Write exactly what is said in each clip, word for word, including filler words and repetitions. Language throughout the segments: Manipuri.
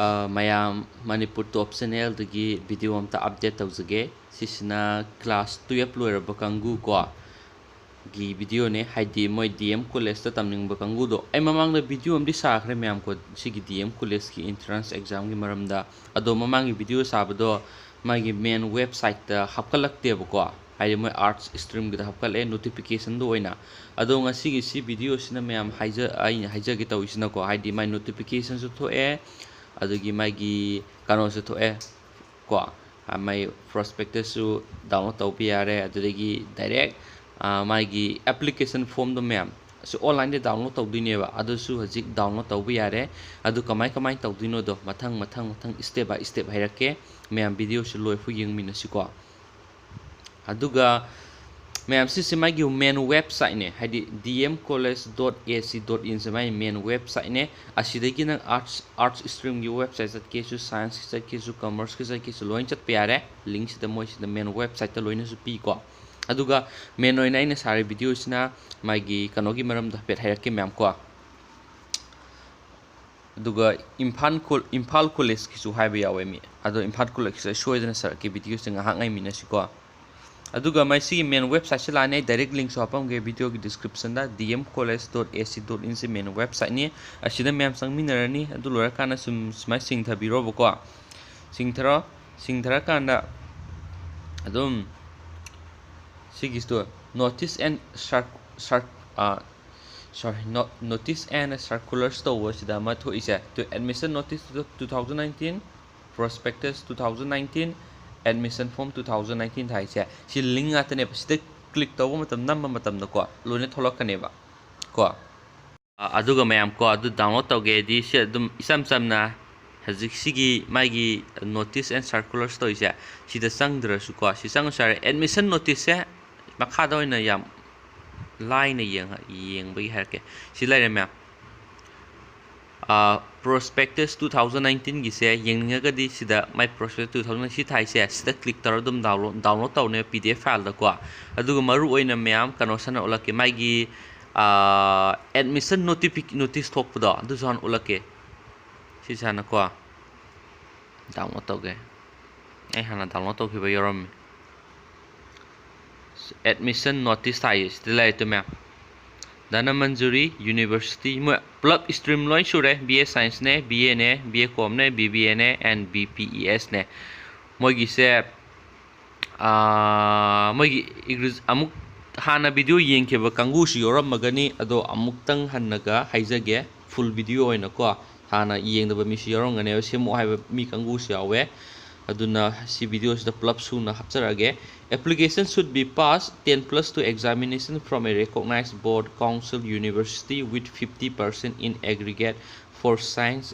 ꯑ, ꯃꯌꯥꯝ, ꯃꯅꯤꯄꯨꯔ ꯇꯣꯞ ꯆꯦꯅꯦꯜꯗꯒꯤ ꯚꯤꯗꯤꯑꯣ ꯑꯝꯇ ꯑꯞꯗꯦꯠ ꯇꯧꯖꯒꯦ꯫ ꯁꯤꯁꯤꯅ ꯀ꯭ꯂꯥꯁ ꯇꯨꯌꯦꯜꯞ ꯂꯣꯏꯔꯕ ꯀꯥꯡꯒꯨ ꯀꯣ, ꯒꯤ ꯚꯤꯗꯤꯑꯣꯅꯦ, ꯍꯥꯏꯗꯤ ꯃꯣꯏ ꯗꯤ ꯑꯦꯝ ꯀꯣꯂꯦꯖꯇ ꯇꯝꯅꯤꯡꯕ ꯀꯥꯡꯒꯨꯗꯣ꯫ ꯑꯩ ꯃꯃꯥꯡꯗ ꯚꯤꯗꯤꯑꯣ ꯑꯃꯗꯤ ꯁꯥꯈ꯭ꯔꯦ ꯃꯌꯥꯝ ꯀꯣ, ꯁꯤꯒꯤ ꯗꯤ ꯑꯦꯝ ꯀꯣꯂꯦꯖꯀꯤ ꯑꯦꯟꯇ꯭ꯔꯥꯟꯁ ꯑꯦꯛꯖꯥꯝꯒꯤ ꯃꯔꯝꯗ꯫ ꯑꯗꯣ ꯃꯃꯥꯡꯒꯤ ꯚꯤꯗꯤꯑꯣ ꯁꯥꯕꯗꯣ ꯃꯥꯒꯤ ꯃꯦꯟ ꯋꯦꯕꯁꯥꯏꯠꯇ ꯍꯥꯞꯀꯠꯂꯛꯇꯦꯕꯀꯣ, ꯍꯥꯏꯗꯤ ꯃꯣꯏ ꯑꯥꯔꯠꯁ ꯁ꯭ꯇ꯭ꯔꯤꯝꯒꯤꯗ ꯍꯥꯞꯀꯠꯂꯛꯑꯦ ꯅꯣꯇꯤꯐꯤꯀꯦꯁꯟꯗꯣ ꯑꯣꯏꯅ꯫ ꯑꯗꯣ ꯉꯁꯤꯒꯤ ꯁꯤ ꯚꯤꯗꯤꯑꯣꯁꯤꯅ ꯃꯌꯥꯝ ꯍꯥꯏꯖ-, ꯑꯩꯅ ꯍꯥꯏꯖꯒꯦ ꯇꯧꯔꯤꯁꯤꯅꯀꯣ, ꯍꯥꯏꯗꯤ ꯃꯥꯏ ꯅꯣꯇꯤꯐꯤꯀꯦꯁꯟꯁꯨ ꯊꯣꯛꯑꯦ, ꯑꯗꯒꯤ ꯃꯥꯒꯤ ꯀꯩꯅꯣꯁꯨ ꯊꯣꯛꯑꯦ ꯀꯣ, ꯑ, ꯃꯥꯏ ꯄ꯭ꯔꯣꯁꯄꯦꯛꯇꯁꯁꯨ ꯗꯥꯎꯟꯂꯣꯗ ꯇꯧꯕ ꯌꯥꯔꯦ, ꯑꯗꯨꯗꯒꯤ ꯗꯥꯏꯔꯦꯛ, ꯑ, ꯃꯥꯒꯤ ꯑꯦꯄ꯭ꯂꯤꯀꯦꯁꯟ ꯐꯣꯝꯗꯣ ꯃꯌꯥꯝ ꯑꯁꯤ ꯑꯣꯟꯂꯥꯏꯟꯗ ꯗꯥꯎꯟꯂꯣꯗ ꯇꯧꯗꯣꯏꯅꯦꯕ, ꯑꯗꯨꯁꯨ ꯍꯧꯖꯤꯛ ꯗꯥꯎꯟꯂꯣꯗ ꯇꯧꯕ ꯌꯥꯔꯦ꯫ ꯑꯗꯨ ꯀꯃꯥꯏ ꯀꯃꯥꯏꯅ ꯇꯧꯗꯣꯏꯅꯣꯗꯣ ꯃꯊꯪ ꯃꯊꯪ ꯃꯊꯪ ꯁ꯭ꯇꯦꯞ ꯕꯥꯏ ꯁ꯭ꯇꯦꯞ ꯍꯥꯏꯔꯛꯀꯦ꯫ ꯃꯌꯥꯝ ꯚꯤꯗꯤꯑꯣꯁꯤ ꯂꯣꯏꯐꯥꯎ ꯌꯦꯡꯃꯤꯟꯅꯁꯤꯀꯣ꯫ ꯑꯗꯨꯒ ꯃꯌꯥꯝ ꯁꯤꯁꯦ ꯃꯥꯒꯤ ꯃꯦꯟ ꯋꯦꯕꯁꯥꯏꯠꯅꯦ, ꯍꯥꯏꯗꯤ D M college dot A C dot inꯁꯦ ꯃꯥꯒꯤ ꯃꯦꯟ ꯋꯦꯕꯁꯥꯏꯠꯅꯦ꯫ ꯑꯁꯤꯗꯒꯤ ꯅꯪ ꯑꯥꯔꯠꯁ, ꯑꯥꯔꯠꯁ ꯁ꯭ꯇ꯭ꯔꯤꯝꯒꯤ ꯋꯦꯕꯁꯥꯏꯠ ꯆꯠꯀꯦꯁꯨ, ꯁꯥꯏꯟꯁꯀꯤ ꯆꯠꯀꯦꯁꯨ, ꯀꯃꯔꯁꯀꯤ ꯆꯠꯀꯦꯁꯨ ꯂꯣꯏꯅ ꯆꯠꯄ ꯌꯥꯔꯦ꯫ ꯂꯤꯡꯁꯤꯗ ꯃꯣꯏꯁꯤꯗ ꯃꯦꯟ ꯋꯦꯕꯁꯥꯏꯠꯇ ꯂꯣꯏꯅꯁꯨ ꯄꯤꯀꯣ꯫ ꯑꯗꯨꯒ ꯃꯦꯟ ꯑꯣꯏꯅ ꯑꯩꯅ ꯁꯥꯔꯤ ꯚꯤꯗꯤꯑꯣꯁꯤꯅ ꯃꯥꯒꯤ ꯀꯩꯅꯣꯒꯤ ꯃꯔꯝꯗ ꯍꯥꯏꯐꯦꯠ ꯍꯥꯏꯔꯛꯀꯦ ꯃꯌꯥꯝ ꯀꯣ꯫ ꯑꯗꯨꯒ ꯏꯝꯐꯥꯜ ꯀꯣ-, ꯏꯝꯐꯥꯜ ꯀꯣꯂꯦꯖꯀꯤꯁꯨ ꯍꯥꯏꯕ ꯌꯥꯎꯋꯦ ꯃꯤ꯫ ꯑꯗꯣ ꯏꯝꯐꯥꯜ ꯀꯣꯂꯦꯖꯁꯦ ꯁꯣꯏꯗꯅ ꯁꯥꯔꯛꯀꯦ, ꯚꯤꯗꯤꯑꯣꯁꯦ ꯉꯥꯏꯍꯥꯛ ꯉꯥꯏꯃꯤꯟꯅꯁꯤꯀꯣ꯫ ꯑꯗꯨꯒ ꯃꯁꯤꯒꯤ ꯃꯦꯟ ꯋꯦꯕꯁꯥꯏꯠꯁꯦ ꯂꯥꯛꯑꯅꯤ, ꯑꯩ ꯗꯥꯏꯔꯦꯛ ꯂꯤꯡꯁꯨ ꯍꯥꯞꯄꯝꯒꯦ ꯚꯤꯗꯤꯑꯣꯒꯤ ꯗꯤꯁꯀ꯭ꯔꯤꯞꯁꯟꯗ꯫ D M college dot A C dot inꯁꯦ ꯃꯦꯟ ꯋꯦꯕꯁꯥꯏꯠꯅꯤ꯫ ꯑꯁꯤꯗ ꯃꯌꯥꯝ ꯆꯪꯃꯤꯟꯅꯔꯅꯤ꯫ ꯑꯗꯨ ꯂꯣꯏꯔꯀꯥꯟꯗ ꯁꯨꯝ ꯁꯨꯃꯥꯏꯅ ꯆꯤꯡꯊꯕꯤꯔꯣꯕꯀꯣ꯫ ꯆꯤꯡꯊꯔꯣ꯫ ꯆꯤꯡꯊꯔꯀꯥꯟꯗ ꯑꯗꯨꯝ ꯁꯤꯒꯤꯁꯤꯗꯣ notice and cir-, cir-, ꯑ, sorry, no-, notice and circulars ꯇꯧꯕꯁꯤꯗ ꯑꯃ ꯊꯣꯛꯏꯁꯦ, admission notice two thousand nineteen, prospectus two thousand nineteen, admission form two thousand nineteen ꯊꯥꯏꯁꯦ, ꯁꯤ ꯂꯤꯡ ꯉꯥꯛꯇꯅꯦꯕ꯫ ꯁꯤꯗ ꯀ꯭ꯂꯤꯛ ꯇꯧꯕ ꯃꯇꯝ, ꯅꯝꯕ ꯃꯇꯝꯗꯀꯣ, ꯂꯣꯏꯅ ꯊꯣꯛꯂꯛꯀꯅꯦꯕ ꯀꯣ꯫ ꯑ, ꯑꯗꯨꯒ ꯃꯌꯥꯝ ꯀꯣ, ꯑꯗꯨ ꯗꯥꯎꯟꯂꯣꯗ ꯇꯧꯒꯦꯗꯤ ꯁꯤ ꯑꯗꯨꯝ ꯏꯆꯝ ꯆꯝꯅ ꯍꯧꯖꯤꯛ ꯁꯤꯒꯤ ꯃꯥꯒꯤ notice and circulars ꯇꯧꯔꯤꯁꯦ, ꯁꯤꯗ ꯆꯪꯗ꯭ꯔꯁꯨꯀꯣ, ꯁꯤ ꯆꯪꯉꯁꯨ ꯌꯥꯔꯦ꯫ Admission noticeꯁꯦ ꯃꯈꯥꯗ ꯑꯣꯏꯅ ꯌꯥꯝ ꯂꯥꯏꯅ ꯌꯦꯡꯉ-, ꯌꯦꯡꯕꯒꯤ ꯍꯥꯏꯔꯛꯀꯦ꯫ ꯁꯤ ꯂꯩꯔꯦ ꯃꯌꯥꯝ꯫ ꯑ, prospectus two thousand nineteenꯒꯤꯁꯦ ꯌꯦꯡꯅꯤꯡꯉꯒꯗꯤ ꯁꯤꯗ my prospectus two thousand ꯁꯤ ꯊꯥꯏꯁꯦ, ꯁꯤꯗ ꯀ꯭ꯂꯤꯛ ꯇꯧꯔꯒ ꯑꯗꯨꯝ ꯗꯥꯎꯟꯂꯣꯗ, ꯗꯥꯎꯟꯂꯣꯗ ꯇꯧꯅꯦꯕ P D F ꯐꯥꯏꯜꯗꯀꯣ꯫ ꯑꯗꯨꯒ ꯃꯔꯨ ꯑꯣꯏꯅ ꯃꯌꯥꯝ ꯀꯩꯅꯣꯁꯤ ꯍꯥꯟꯅ ꯎꯠꯂꯛꯀꯦ, ꯃꯥꯒꯤ, ꯑ, admission notific-, notice ꯊꯣꯛꯄꯗꯣ, ꯑꯗꯨꯁꯨ ꯍꯥꯟꯅ ꯎꯠꯂꯛꯀꯦ꯫ ꯁꯤꯁꯦ ꯍꯥꯟꯅꯀꯣ꯫ Download ꯇꯧꯒꯦ꯫ ꯑꯩ ꯍꯥꯟꯅ download ꯇꯧꯈꯤꯕ ꯌꯥꯎꯔꯝꯃꯤ꯫ Admission notice ꯊꯥꯏꯌꯦ, ꯁꯤꯗ ꯂꯩꯔꯦ ꯇꯨ ꯃꯌꯥꯝ꯫ ꯙꯅꯃꯟꯖꯨꯔꯤ University, ꯃꯣꯏ ꯄꯨꯂꯞ stream ꯂꯣꯏ ꯁꯨꯔꯦ, B A Science ꯅꯦ, B A ꯅꯦ, B A Com ꯅꯦ, B B A ꯅꯦ and B P E S ꯅꯦ꯫ ꯃꯣꯏꯒꯤꯁꯦ, ꯑꯥ, ꯃꯣꯏꯒꯤ ꯑꯦꯒ꯭ꯔꯤ-, ꯑꯃꯨꯛ ꯍꯥꯟꯅ video ꯌꯦꯡꯈꯤꯕ ꯀꯥꯡꯕꯨꯁꯨ ꯌꯥꯎꯔꯝꯃꯒꯅꯤ, ꯑꯗꯣ ꯑꯃꯨꯛꯇꯪ ꯍꯟꯅꯒ ꯍꯥꯏꯖꯒꯦ, full video ꯑꯣꯏꯅꯀꯣ꯫ ꯍꯥꯟꯅ ꯌꯦꯡꯗꯕ ꯃꯤꯁꯨ ꯌꯥꯎꯔꯝꯒꯅꯦꯕ, ꯁꯦꯝꯃꯛꯑꯣ ꯍꯥꯏꯕ ꯃꯤ ꯀꯥꯡꯕꯨꯁꯨ ꯌꯥꯎꯋꯦ꯫ ꯑꯗꯨꯅ ꯁꯤ video ꯁꯤꯗ ꯄꯨꯂꯞ ꯁꯨꯅ ꯍꯥꯞꯆꯔꯛꯑꯒꯦ꯫ Application should be pass ten plus two examination from a recognized board, council, university with fifty percent in aggregate for science꯫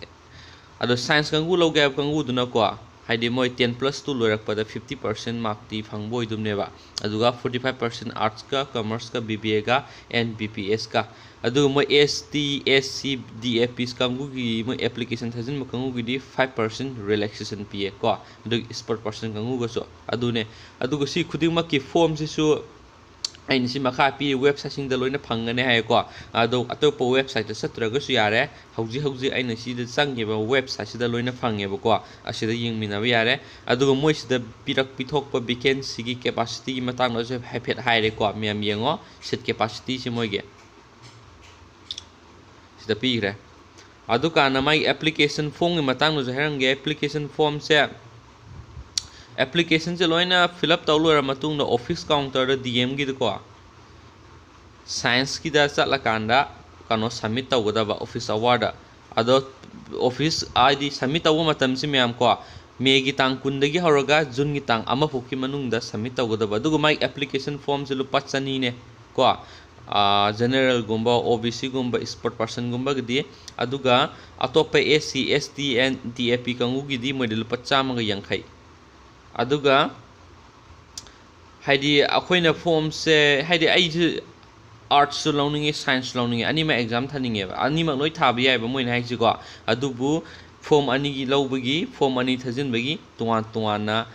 ꯑꯗꯣ science ꯀꯥꯡꯕꯨ ꯂꯧꯒꯦ ꯍꯥꯏꯕ ꯀꯥꯡꯕꯨꯗꯨꯅꯀꯣ, ꯍꯥꯏꯗꯤ ꯃꯣꯏ ten plus two ꯂꯣꯏꯔꯛꯄꯗ fifty percent mark ꯇꯤ ꯐꯪꯕ ꯑꯣꯏꯗꯣꯏꯅꯦꯕ꯫ ꯑꯗꯨꯒ forty five percent arts ꯀ, commerce ꯀ, B B A ꯒ and B P S ꯀ꯫ ꯑꯗꯨꯒ ꯃꯣꯏ S T, S C, D A Ps ꯀꯥꯡꯕꯨꯒꯤ ꯃꯣꯏ application ꯊꯥꯖꯤꯟꯕ ꯀꯥꯡꯕꯨꯒꯤꯗꯤ five percent relaxation ꯄꯤꯌꯦ ꯀꯣ꯫ ꯑꯗꯨꯒ sport person ꯀꯥꯡꯕꯨꯒꯁꯨ ꯑꯗꯨꯅꯦ꯫ ꯑꯗꯨꯒ ꯁꯤ ꯈꯨꯗꯤꯡꯃꯛꯀꯤ form ꯁꯤꯁꯨ ꯑꯩꯅ ꯁꯤ ꯃꯈꯥ ꯄꯤꯔꯤꯕ website ꯁꯤꯡꯗ ꯂꯣꯏꯅ ꯐꯪꯒꯅꯤ ꯍꯥꯏꯌꯦꯀꯣ꯫ ꯑꯗꯣ ꯑꯇꯣꯞꯄ website ꯇ ꯆꯠꯇ꯭ꯔꯒꯁꯨ ꯌꯥꯔꯦ, ꯍꯧꯖꯤꯛ ꯍꯧꯖꯤꯛ ꯑꯩꯅ ꯁꯤꯗ ꯆꯪꯉꯤꯕ website ꯁꯤꯗ ꯂꯣꯏꯅ ꯐꯪꯉꯦꯕꯀꯣ꯫ ꯑꯁꯤꯗ ꯌꯦꯡꯃꯤꯟꯅꯕ ꯌꯥꯔꯦ꯫ ꯑꯗꯨꯒ ꯃꯣꯏꯁꯤꯗ ꯄꯤꯔꯛ-, ꯄꯤꯊꯣꯛꯄ vacancy ꯒꯤ capacity ꯒꯤ ꯃꯇꯥꯡꯗꯁꯨ ꯍꯥꯏꯐꯦꯠ ꯍꯥꯏꯔꯦꯀꯣ꯫ ꯃꯌꯥꯝ ꯌꯦꯡꯉꯣ, seat capacity ꯁꯤ ꯃꯣꯏꯒꯤ ꯁꯤꯗ ꯄꯤꯈ꯭ꯔꯦ꯫ ꯑꯗꯨꯀꯥꯟꯗ ꯃꯥꯒꯤ application form ꯒꯤ ꯃꯇꯥꯡꯗꯁꯨ ꯍꯥꯏꯔꯝꯒꯦ꯫ Application form ꯁꯦ, application ꯁꯦ ꯂꯣꯏꯅ fill up ꯇꯧ ꯂꯣꯏꯔ ꯃꯇꯨꯡꯗ office counter ꯗ D M ꯒꯤꯗꯀꯣ, science ꯀꯤꯗ ꯆꯠꯂꯀꯥꯟꯗ ꯀꯩꯅꯣ submit ꯇꯧꯒꯗꯕ office hour ꯗ꯫ ꯑꯗꯣ office ꯍꯥꯏꯗꯤ submit ꯇꯧꯕ ꯃꯇꯝꯁꯤ ꯃꯌꯥꯝ ꯀꯣ, May ꯒꯤ ꯇꯥꯡ ꯀꯨꯟꯗꯒꯤ ꯍꯧꯔꯒ June ꯒꯤ ꯇꯥꯡ ꯑꯃ ꯐꯥꯎꯀꯤ ꯃꯅꯨꯡꯗ submit ꯇꯧꯒꯗꯕ꯫ ꯑꯗꯨꯒ ꯃꯥꯒꯤ application form ꯁꯦ ꯂꯨꯄꯥ ꯆꯅꯤꯅꯦ ꯀꯣ꯫ ꯑꯥ, general ꯒꯨꯝꯕ, O B C ꯒꯨꯝꯕ, sport person ꯒꯨꯝꯕꯒꯤꯗꯤ꯫ ꯑꯗꯨꯒ ꯑꯇꯣꯞꯄ S C, S T and D A P ꯀꯥꯡꯕꯨꯒꯤꯗꯤ ꯃꯣꯏꯗ ꯂꯨꯄꯥ ꯆꯥꯝꯃꯒ ꯌꯥꯡꯈꯩ꯫ ꯑꯗꯨꯒ ꯍꯥꯏꯗꯤ ꯑꯩꯈꯣꯏꯅ form ꯁꯦ, ꯍꯥꯏꯗꯤ ꯑꯩꯁꯨ arts ꯁꯨ ꯂꯧꯅꯤꯡꯉꯤ, science ꯁꯨ ꯂꯧꯅꯤꯡꯉꯤ, ꯑꯅꯤꯃꯛ exam ꯊꯥꯅꯤꯡꯉꯦꯕ, ꯑꯅꯤꯃꯛ ꯂꯣꯏ ꯊꯥꯕ ꯌꯥꯏꯑꯕ ꯃꯣꯏꯅ ꯍꯥꯏꯁꯤꯀꯣ꯫ ꯑꯗꯨꯕꯨ form ꯑꯅꯤꯒꯤ ꯂꯧꯕꯒꯤ, form ꯑꯅꯤ ꯊꯥꯖꯤꯟꯕꯒꯤ ꯇꯣꯉꯥꯟ ꯇꯣꯉꯥꯟꯅ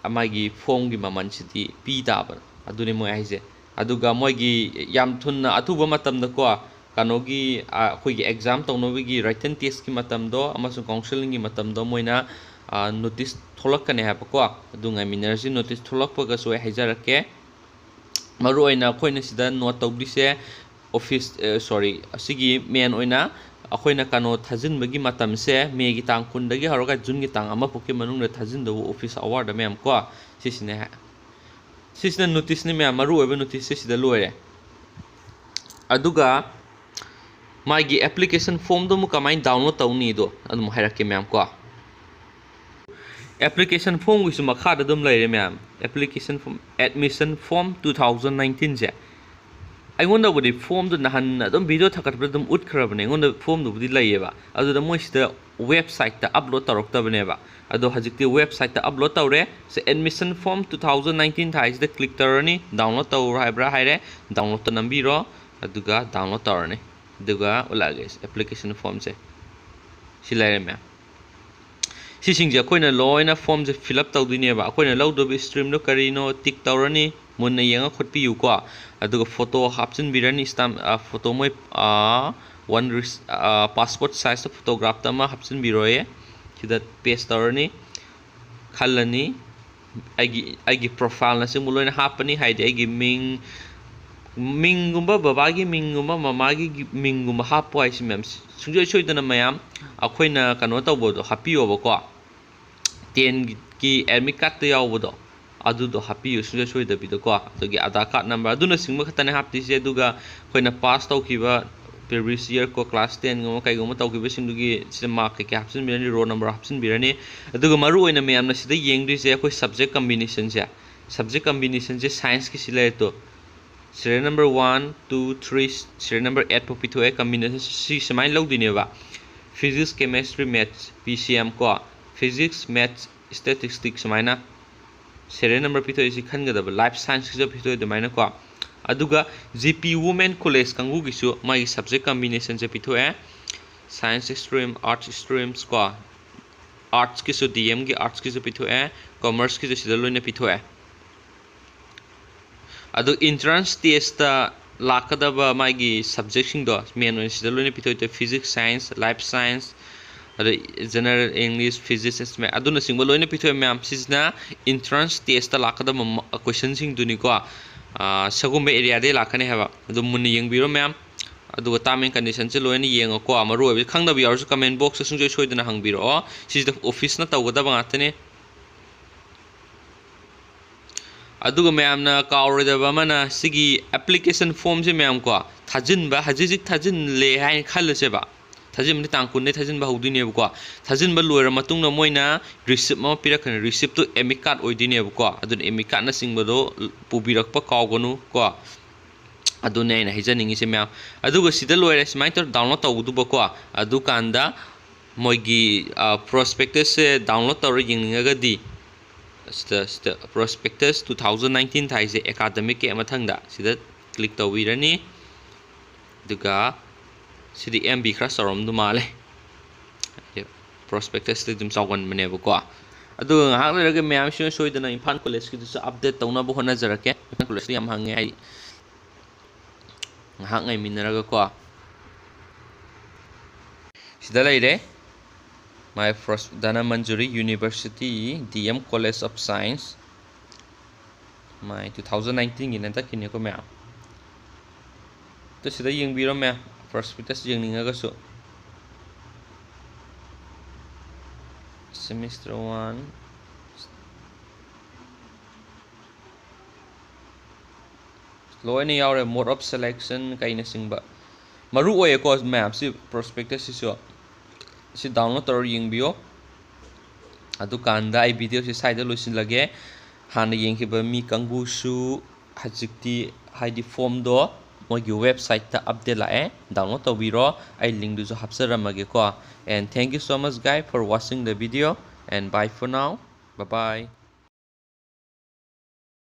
ꯃꯥꯒꯤ form ꯒꯤ ꯃꯃꯜꯁꯤꯗꯤ ꯄꯤ ꯇꯥꯕ꯫ ꯑꯗꯨꯅꯤ ꯃꯣꯏ ꯍꯥꯏꯁꯦ꯫ ꯑꯗꯨꯒ ꯃꯣꯏꯒꯤ ꯌꯥꯝ ꯊꯨꯅ ꯑꯊꯨꯕ ꯃꯇꯝꯗꯀꯣ, ꯀꯩꯅꯣꯒꯤ, ꯑ, ꯑꯩꯈꯣꯏꯒꯤ exam ꯇꯧꯅꯕꯒꯤ written test ꯀꯤ ꯃꯇꯝꯗꯣ ꯑꯃꯁꯨꯡ counselling ꯒꯤ ꯃꯇꯝꯗꯣ ꯃꯣꯏꯅ, ꯅꯣꯇꯤꯁ ꯊꯣꯛꯂꯛꯀꯅꯤ ꯍꯥꯏꯕꯀꯣ꯫ ꯑꯗꯨ ꯉꯥꯏꯃꯤꯟꯅꯔꯁꯤ, ꯅꯣꯇꯤꯁ ꯊꯣꯛꯂꯛꯄꯒꯁꯨ ꯑꯩ ꯍꯥꯏꯖꯔꯛꯀꯦ꯫ ꯃꯔꯨꯑꯣꯏꯅ ꯑꯩꯈꯣꯏꯅ ꯁꯤꯗ ꯅꯣꯠ ꯇꯧꯗꯣꯏꯁꯦ, ꯑꯣꯐꯤꯁ, ꯁꯣꯔꯤ, ꯑꯁꯤꯒꯤ ꯃꯦꯟ ꯑꯣꯏꯅ ꯑꯩꯈꯣꯏꯅ ꯀꯩꯅꯣ ꯊꯥꯖꯤꯟꯕꯒꯤ ꯃꯇꯝꯁꯦ ꯃꯦꯒꯤ ꯇꯥꯡ ꯀꯨꯟꯗꯒꯤ ꯍꯧꯔꯒ ꯖꯨꯟꯒꯤ ꯇꯥꯡ ꯑꯃ ꯐꯥꯎꯀꯤ ꯃꯅꯨꯡꯗ ꯊꯥꯖꯤꯟꯗꯧꯕ ꯑꯣꯐꯤꯁ ꯑꯋꯥꯔꯗ ꯃꯌꯥꯝ ꯀꯣ꯫ ꯁꯤꯁꯤꯅꯦ ꯍꯥꯏ-, ꯁꯤꯁꯤꯅ ꯅꯣꯇꯤꯁꯅꯤ ꯃꯌꯥꯝ, ꯃꯔꯨ ꯑꯣꯏꯕ ꯅꯣꯇꯤꯁꯁꯦ ꯁꯤꯗ ꯂꯣꯏꯔꯦ꯫ ꯑꯗꯨꯒ ꯃꯥꯒꯤ ꯑꯦꯄ꯭ꯂꯤꯀꯦꯁꯟ ꯐꯣꯝꯗꯣ ꯑꯃꯨꯛ ꯀꯃꯥꯏꯅ ꯗꯥꯎꯟꯂꯣꯗ ꯇꯧꯅꯤꯗꯣ ꯑꯗꯨꯝ ꯍꯥꯏꯔꯛꯀꯦ ꯃꯌꯥꯝ ꯀꯣ꯫ ꯑꯦꯄ꯭ꯂꯤꯀꯦꯁꯟ ꯐꯣꯝꯒꯤꯁꯨ ꯃꯈꯥꯗ ꯑꯗꯨꯝ ꯂꯩꯔꯦ ꯃꯌꯥꯝ꯫ Application form, admission form two thousand ꯅꯥꯏꯟꯇꯤꯟꯁꯦ꯫ ꯑꯩꯉꯣꯟꯗꯕꯨꯗꯤ ꯐꯣꯝꯗꯣ ꯅꯍꯥꯟ ꯑꯗꯨꯝ ꯚꯤꯗꯤꯑꯣ ꯊꯥꯒꯠꯄꯗ ꯑꯗꯨꯝ ꯎꯠꯈ꯭ꯔꯕꯅꯦ, ꯑꯩꯉꯣꯟꯗ ꯐꯣꯝꯗꯨꯕꯨꯗꯤ ꯂꯩꯌꯦꯕ꯫ ꯑꯗꯨꯗ ꯃꯣꯏꯁꯤꯗ ꯋꯦꯕꯁꯥꯏꯠꯇ ꯑꯞꯂꯣꯗ ꯇꯧꯔꯛꯇꯕꯅꯦꯕ꯫ ꯑꯗꯣ ꯍꯧꯖꯤꯛꯇꯤ ꯋꯦꯕꯁꯥꯏꯠꯇ ꯑꯞꯂꯣꯗ ꯇꯧꯔꯦ꯫ ꯁꯤ admission form two thousand nineteen ꯊꯥꯏꯁꯤꯗ ꯀ꯭ꯂꯤꯛ ꯇꯧꯔꯅꯤ꯫ ꯗꯥꯎꯟꯂꯣꯗ ꯇꯧꯔꯣ ꯍꯥꯏꯕ꯭ꯔꯥ ꯍꯥꯏꯔꯦ, ꯗꯥꯎꯟꯂꯣꯗꯇ ꯅꯝꯕꯤꯔꯣ꯫ ꯑꯗꯨꯒ ꯗꯥꯎꯟꯂꯣꯗ ꯇꯧꯔꯅꯤ꯫ ꯑꯗꯨꯒ ꯎꯠꯂꯛꯑꯒꯦ ꯑꯦꯄ꯭ꯂꯤꯀꯦꯁꯟ ꯐꯣꯝꯁꯦ꯫ ꯁꯤ ꯂꯩꯔꯦ ꯃꯌꯥꯝ꯫ ꯁꯤꯁꯤꯡꯁꯦ ꯑꯩꯈꯣꯏꯅ ꯂꯣꯏꯅ ꯐꯣꯝꯁꯦ ꯐꯤꯜ ꯑꯞ ꯇꯧꯗꯣꯏꯅꯦꯕ꯫ ꯑꯩꯈꯣꯏꯅ ꯂꯧꯗꯣꯏꯕ ꯏꯁꯇ꯭ꯔꯤꯝꯗꯣ ꯀꯔꯤꯅꯣ ꯇꯤꯛ ꯇꯧꯔꯅꯤ, ꯃꯨꯟꯅ ꯌꯦꯡꯉ ꯈꯣꯠꯄꯤꯌꯨꯀꯣ꯫ ꯑꯗꯨꯒ ꯐꯣꯇꯣ ꯍꯥꯞꯆꯤꯟꯕꯤꯔꯅꯤ, ꯁ꯭ꯇꯥꯝ-, ꯑ, ꯐꯣꯇꯣ ꯃꯣꯏ, ꯑ, ꯋꯥꯟ ꯔꯤꯁ-, ꯑ, ꯄꯥꯁꯄꯣꯔꯠ ꯁꯥꯏꯖꯇ ꯐꯣꯇꯣꯒ꯭ꯔꯥꯐꯇ ꯑꯃ ꯍꯥꯞꯆꯤꯟꯕꯤꯔꯣꯏꯌꯦ꯫ ꯁꯤꯗ ꯄꯦꯁ ꯇꯧꯔꯅꯤ, ꯈꯜꯂꯅꯤ꯫ ꯑꯩꯒꯤ, ꯑꯩꯒꯤ ꯄ꯭ꯔꯣꯐꯥꯏꯜꯅꯆꯤꯡꯕ ꯂꯣꯏꯅ ꯍꯥꯞꯄꯅꯤ, ꯍꯥꯏꯗꯤ ꯑꯩꯒꯤ ꯃꯤꯡ, ꯃꯤꯡꯒꯨꯝꯕ, ꯕꯕꯥꯒꯤ ꯃꯤꯡꯒꯨꯝꯕ, ꯃꯃꯥꯒꯤ ꯃꯤꯡꯒꯨꯝꯕ ꯍꯥꯞꯄꯣ ꯍꯥꯏꯁꯤ ꯃꯌꯥꯝ꯫ ꯁꯨꯡꯁꯣꯏ ꯁꯣꯏꯗꯅ ꯃꯌꯥꯝ ꯑꯩꯈꯣꯏꯅ ꯀꯩꯅꯣ ꯇꯧꯕꯗꯣ ꯍꯥꯞꯄꯤꯌꯣꯕꯀꯣ꯫ ꯇꯦꯟꯒꯤ ꯑꯦꯗꯃꯤꯠ ꯀꯥꯔꯠꯇ ꯌꯥꯎꯕꯗꯣ, ꯑꯗꯨꯗꯣ ꯍꯥꯞꯄꯤꯌꯨ ꯁꯨꯡꯁꯣꯏ ꯁꯣꯏꯗꯕꯤꯗꯀꯣ꯫ ꯑꯗꯨꯒꯤ ꯑꯙꯥꯔ ꯀꯥꯔꯠ ꯅꯝꯕꯔ ꯑꯗꯨꯅꯆꯤꯡꯕ ꯈꯛꯇꯅꯦ ꯍꯥꯞꯇꯣꯏꯁꯦ꯫ ꯑꯗꯨꯒ ꯑꯩꯈꯣꯏꯅ ꯄꯥꯁ ꯇꯧꯈꯤꯕ previous year ꯀꯣ, ꯀ꯭ꯂꯥꯁ ꯇꯦꯟꯒꯨꯝꯕ ꯀꯩꯒꯨꯝꯕ ꯇꯧꯈꯤꯕꯁꯤꯡꯗꯨꯒꯤ ꯁꯤꯗ ꯃꯥꯔꯛ ꯀꯩꯀꯩ ꯍꯥꯞꯆꯤꯟꯕꯤꯔꯅꯤ, ꯔꯣꯜ ꯅꯝꯕꯔ ꯍꯥꯞꯆꯤꯟꯕꯤꯔꯅꯤ꯫ ꯑꯗꯨꯒ ꯃꯔꯨ ꯑꯣꯏꯅ ꯃꯌꯥꯝꯅ ꯁꯤꯗ ꯌꯦꯡꯗꯣꯏꯁꯦ ꯑꯩꯈꯣꯏ ꯁꯕꯖꯦꯛ ꯀꯝꯕꯤꯅꯦꯁꯟꯁꯦ꯫ ꯁꯕꯖꯦꯛ ꯀꯝꯕꯤꯅꯦꯁꯟꯁꯦ ꯁꯥꯏꯟꯁꯀꯤ ꯁꯤ ꯂꯩꯔꯦ ꯇꯣ꯫ Serial number one, two, three, serial number eight ꯐꯥꯎ ꯄꯤꯊꯣꯛꯑꯦ꯫ ꯀꯝꯕꯤꯅꯦꯁꯟ ꯁꯤ ꯁꯨꯃꯥꯏꯅ ꯂꯧꯗꯣꯏꯅꯦꯕ: physics, chemistry, maths, P C M ꯀꯣ, physics, maths, statistics ꯁꯨꯃꯥꯏꯅ serial number ꯄꯤꯊꯣꯛꯑꯦ꯫ ꯁꯤ ꯈꯟꯒꯗꯕ, life scienceꯀꯤꯁꯨ ꯄꯤꯊꯣꯛꯑꯦ ꯑꯗꯨꯃꯥꯏꯅꯀꯣ꯫ ꯑꯗꯨꯒ G P Women College ꯀꯥꯡꯕꯨꯒꯤꯁꯨ ꯃꯥꯒꯤ subject combinationꯁꯦ ꯄꯤꯊꯣꯛꯑꯦ: science stream, arts streams ꯀꯣ, artsꯀꯤꯁꯨ, D Mꯒꯤ artsꯀꯤꯁꯨ ꯄꯤꯊꯣꯛꯑꯦ, commerceꯀꯤꯁꯨ ꯁꯤꯗ ꯂꯣꯏꯅ ꯄꯤꯊꯣꯛꯑꯦ꯫ ꯑꯗꯨ entrance testꯇ ꯂꯥꯛꯀꯗꯕ ꯃꯥꯒꯤ subjectꯁꯤꯡꯗꯣ ꯃꯦꯟ ꯑꯣꯏꯅ ꯁꯤꯗ ꯂꯣꯏꯅ ꯄꯤꯊꯣꯛꯑꯦ: physics, science, life science, ꯑꯗ General English, Physics, Maths ꯑꯗꯨꯅꯆꯤꯡꯕ ꯂꯣꯏꯅ ꯄꯤꯊꯣꯛꯑꯦ ꯃꯌꯥꯝ꯫ ꯁꯤꯁꯤꯅ entrance test ꯂꯥꯛꯀꯗꯕ ꯃ-, questionꯁꯤꯡꯗꯨꯅꯤꯀꯣ꯫ ꯑꯥ, ꯁꯒꯨꯝꯕ areaꯗꯩ ꯂꯥꯛꯀꯅꯤ ꯍꯥꯏꯕ꯫ ꯑꯗꯨ ꯃꯨꯟꯅ ꯌꯦꯡꯕꯤꯔꯣ ꯃꯌꯥꯝ꯫ ꯑꯗꯨꯒ term and conditionꯁꯦ ꯂꯣꯏꯅ ꯌꯦꯡꯉꯣꯀꯣ꯫ ꯃꯔꯨ ꯑꯣꯏꯕ ꯈꯪꯗꯕ ꯌꯥꯎꯔꯁꯨ comment boxꯇ ꯁꯨꯡꯁꯣꯏ ꯁꯣꯏꯗꯅ ꯍꯪꯕꯤꯔꯛꯑꯣ꯫ ꯁꯤꯁꯤꯗ officeꯅ ꯇꯧꯒꯗꯕ ꯉꯥꯛꯇꯅꯤ꯫ ꯑꯗꯨꯒ ꯃꯌꯥꯝꯅ ꯀꯥꯎꯔꯣꯏꯗꯕ ꯑꯃꯅ ꯁꯤꯒꯤ application formꯁꯦ ꯃꯌꯥꯝ ꯀꯣ, ꯊꯥꯖꯤꯟꯕ ꯍꯧꯖꯤꯛ ꯍꯧꯖꯤꯛ ꯊꯥꯖꯤꯜꯂꯦ ꯍꯥꯏꯅ ꯈꯜꯂꯁꯦꯕ꯫ ꯊꯥꯖꯤꯟꯕꯗꯤ ꯇꯥꯡ ꯀꯨꯟꯗꯩ ꯊꯥꯖꯤꯟꯕ ꯍꯧꯗꯣꯏꯅꯦꯕꯀꯣ꯫ ꯊꯥꯖꯤꯟꯕ ꯂꯣꯏꯔ ꯃꯇꯨꯡꯗ ꯃꯣꯏꯅ receipt ꯑꯃ ꯄꯤꯔꯛꯀꯅꯤ꯫ Receiptꯇꯨ admit card ꯑꯣꯏꯗꯣꯏꯅꯦꯕꯀꯣ꯫ ꯑꯗꯨꯅ admit cardꯅꯆꯤꯡꯕꯗꯣ ꯄꯨꯕꯤꯔꯛꯄ ꯀꯥꯎꯒꯅꯨ ꯀꯣ꯫ ꯑꯗꯨꯅꯦ ꯑꯩꯅ ꯍꯥꯏꯖꯅꯤꯡꯉꯤꯁꯦ ꯃꯌꯥꯝ꯫ ꯑꯗꯨꯒ ꯁꯤꯗ ꯂꯣꯏꯔꯦ ꯁꯨꯃꯥꯏꯅ ꯇꯧꯔ download ꯇꯧꯒꯗꯕꯀꯣ꯫ ꯑꯗꯨꯀꯥꯟꯗ ꯃꯣꯏꯒꯤ, ꯑ, prospectusꯁꯦ download ꯇꯧꯔ ꯌꯦꯡꯅꯤꯡꯉꯒꯗꯤ ꯁꯤꯗ, ꯁꯤꯗ prospectus two thousand nineteen ꯊꯥꯏꯁꯦ academicꯀꯤ ꯃꯊꯪꯗ ꯁꯤꯗ click ꯇꯧꯕꯤꯔꯅꯤ꯫ ꯑꯗꯨꯒ ꯁꯤꯗꯤ M B ꯈꯔ ꯆꯥꯎꯔꯝꯗꯧ ꯃꯥꯜꯂꯦ꯫ Prospectusꯇꯤ ꯑꯗꯨꯝ ꯆꯥꯎꯒꯟꯕꯅꯦꯕꯀꯣ꯫ ꯑꯗꯨꯒ ꯉꯥꯏꯍꯥꯛ ꯂꯩꯔꯒ ꯃꯌꯥꯝ ꯁꯨꯡꯁꯣꯏ ꯁꯣꯏꯗꯅ ꯏꯝꯐꯥꯜ collegeꯀꯤꯗꯨꯁꯨ update ꯇꯧꯅꯕ ꯍꯣꯠꯅꯖꯔꯛꯀꯦ꯫ ꯏꯝꯐꯥꯜ collegeꯇ ꯌꯥꯝ ꯍꯪꯉꯦ ꯑꯩ꯫ ꯉꯥꯏꯍꯥꯛ ꯉꯥꯏꯃꯤꯟꯅꯔꯒꯀꯣ꯫ ꯁꯤꯗ ꯂꯩꯔꯦ꯫ My first Dhanamanjuri University, D M College of Science꯫ My two thousand nineteenꯒꯤ ꯍꯟꯗꯛꯀꯤꯅꯤꯀꯣ ꯃꯌꯥꯝ꯫ ꯑꯗꯨ ꯁꯤꯗ ꯌꯦꯡꯕꯤꯔꯣ ꯃꯌꯥꯝ, prospectus ꯌꯦꯡꯅꯤꯡꯉꯒꯁꯨ꯫ Semester one꯫ ꯂꯣꯏꯅ ꯌꯥꯎꯔꯦ, mode of selection ꯀꯩꯅꯆꯤꯡꯕ꯫ ꯃꯔꯨ ꯑꯣꯏꯌꯦꯀꯣ ꯃꯌꯥꯝ, ꯁꯤ prospectusꯁꯤꯁꯨ꯫ ꯁꯤ download ꯇꯧꯔ ꯌꯦꯡꯕꯤꯌꯣ꯫ ꯑꯗꯨꯀꯥꯟꯗ ꯑꯩ videoꯁꯤ ꯁ꯭ꯋꯥꯏꯗ ꯂꯣꯏꯁꯤꯜꯂꯒꯦ꯫ ꯍꯥꯟꯅ ꯌꯦꯡꯈꯤꯕ ꯃꯤ ꯀꯥꯡꯕꯨꯁꯨ ꯍꯧꯖꯤꯛꯇꯤ ꯍꯥꯏꯗꯤ formꯗꯣ ꯃꯣꯏꯒꯤ websiteꯇ update ꯂꯥꯛꯑꯦ, download ꯇꯧꯕꯤꯔꯣ꯫ ꯑꯩ linkꯗꯨꯁꯨ ꯍꯥꯞꯆꯔꯝꯃꯒꯦꯀꯣ꯫ And thank you so much, guys, for watching the video, and bye for now. Bye bye.